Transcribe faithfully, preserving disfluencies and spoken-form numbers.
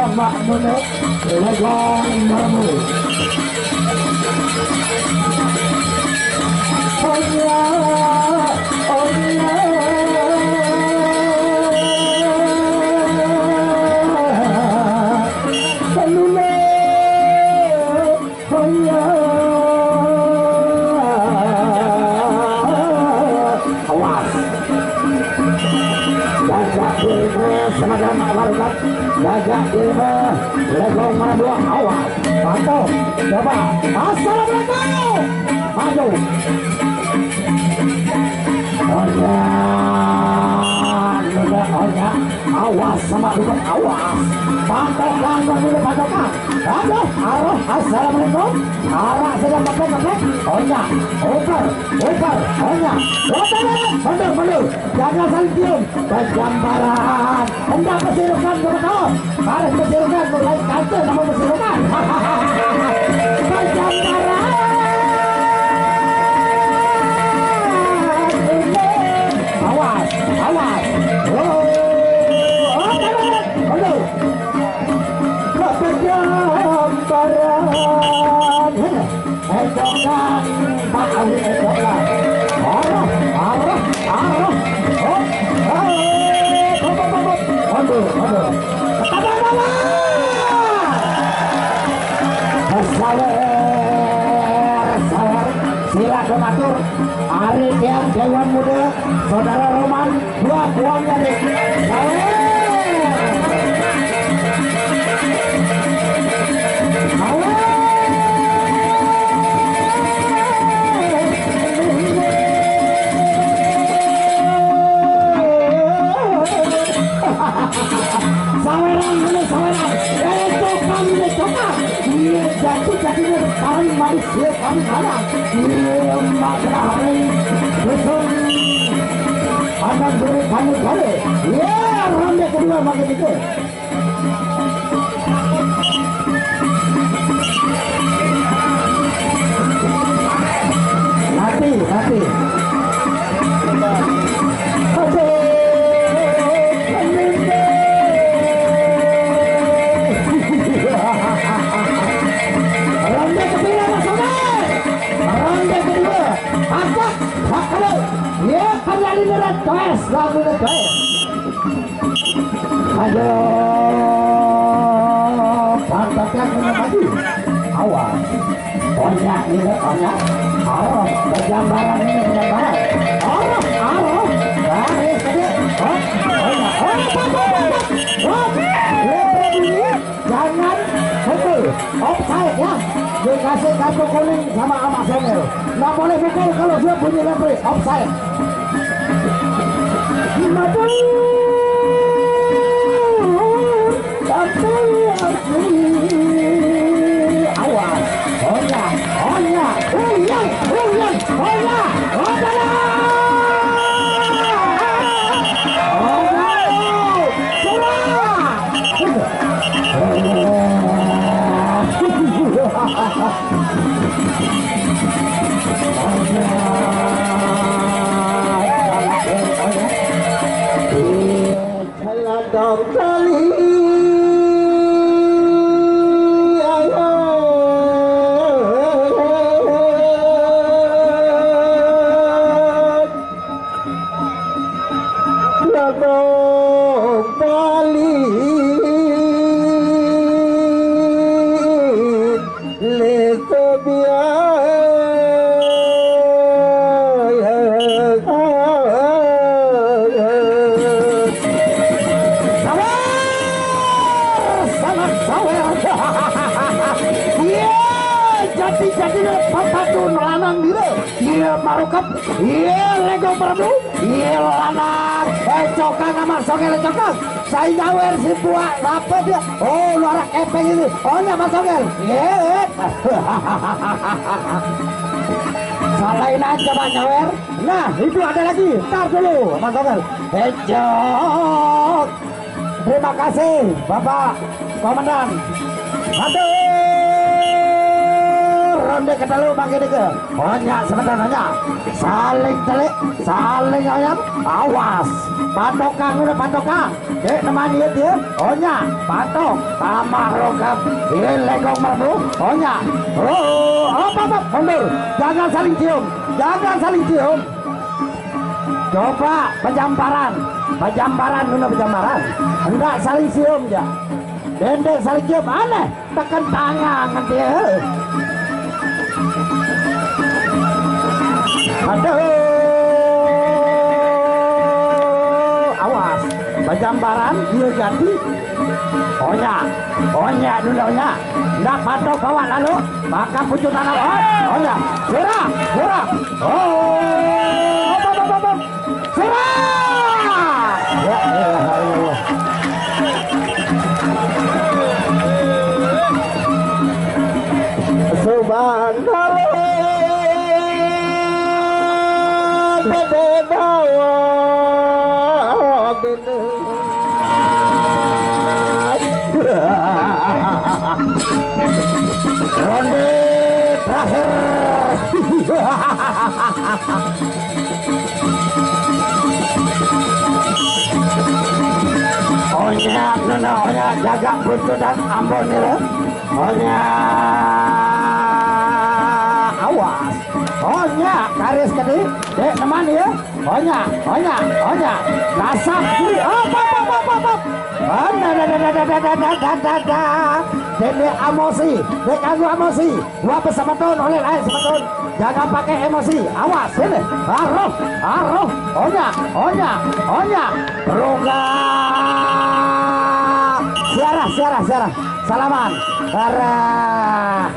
Mak Nune, Legong Mermu. Onya, onya. Pelule, onya. Awas. Jaga diri, semadam awarukan. Jaga diri, Legong Mermu, awas. Pantau. Coba. Assalamualaikum. Maju. Onya. Udah, onya. Awas sama dukun, awas. Pantau langgar dulu, pantau kang. Aduh, aroh, assalamualaikum. Arak sedang ngeplek, ngeplek. Onya, uper, uper, onya. Uper, mundur, mundur. Jangan saling cium. Berjambaran. Hendak pesirukan, kamu tahu? Harus pesirukan, mulai kacau sama pesirukan. Berjambaran. Awas, awas. Oh, oh, kamu, mundur. Kepejam barang. Edokan, Pak Ali edokan. Arah, arah, arah. Hop, hop, hop, hop, hop. Mundur, mundur. Ketabrak bawah. Sawer, sawer. Silakan atur. Ari Tiang Dewan Muda, Saudara Roman, dua buahnya nih. Sawer. Sawer. Saweran dulu, saweran. Eh, cokam, ini cokam. Iya, jatuh, jatuhnya sekarang manusia kami kalah. Iya, Mbak Rahmi. Betul. Anak dulu kamu cari. Iya, ronde kedua makin itu. Mati, mati. Aduh, ronde kedua, Mas Oke. Ronde kedua. Angkat, hak kedua. Ya, kan lari berat, guys. Lagu berat, guys. Ayo, pantatnya kena maju. Awas. Banyak ini, banyak. Arah, berjambaran ini, berjambaran. Arah, arah. Baris tadi. Hop, banyak. Hop, hop, hop, hop. Hop. Lepas ini, jangan pukul. Offside ya. Dikasih kartu kuning sama Amak Sengel. Nggak boleh pukul kalau dia bunyi referee. Offside. Maju. Tapi aku. Awas. Onya. Onya. Uyan. Uyan. Onya. Onya. Onya. Surah. Ladang tali, ayo. Ladang tali. Leto biaya. Sawer, sangat sawer. Iya, jadi-jadi papadun lanang diri. Iya, marukep. Iya, lego perlu. Iya, lanang. Eh, cokang sama songel cokang. Saya nyawer si buah apa dia? Oh, luar kepeng ini. Oh, ya, Mas Songel. Iya. Salahin aja, Pak Nyawer. Nah, itu ada lagi. Ntar dulu, Mas Songel. Hejok. Terima kasih, Bapak Komandan. Aduh. Ronde ketelu bangke deke. Onyak sebentar onyak. Saling telik, saling ayam. Awas. Patokan udah patokan. Dek teman dia dia. Onyak. Patok. Tamak rokam. Ini legong merbu. Onyak. Oh, apa apa mundur. Jangan saling cium. Jangan saling cium. Coba pejamparan. Pejamparan dulu pejamparan. Enggak saling cium ya. Dendek saling cium aneh. Tekan tangan nanti ya. Aduh, awas. Bajambaran, iya jadi. Onya, onya dulu onya. Ndak patok bawa lalu. Maka pucuk tanah. Oh, onya. Surah, surah. Oh, apa, apa, apa, apa. Surah! Ya ilaha illallah. Subhanallah. Beda dawa beda. Ronde terakhir. Onya, nona onya jaga buntu dan Ambon ya. Onya, awas. Onya, karis kedi. Dek teman ya. Onya, onya, onya. Nasab kiri. Apa, apa, apa, apa, apa. Ada, ada, ada. Dek, dek, emosi. Dek, aku emosi. Gua pesemeton oleh lain semeton. Jangan pakai emosi. Awas ini. Aroh, aroh. Onya, onya, onya. Rongga. Siarah, siarah, siarah. Salaman. Arah.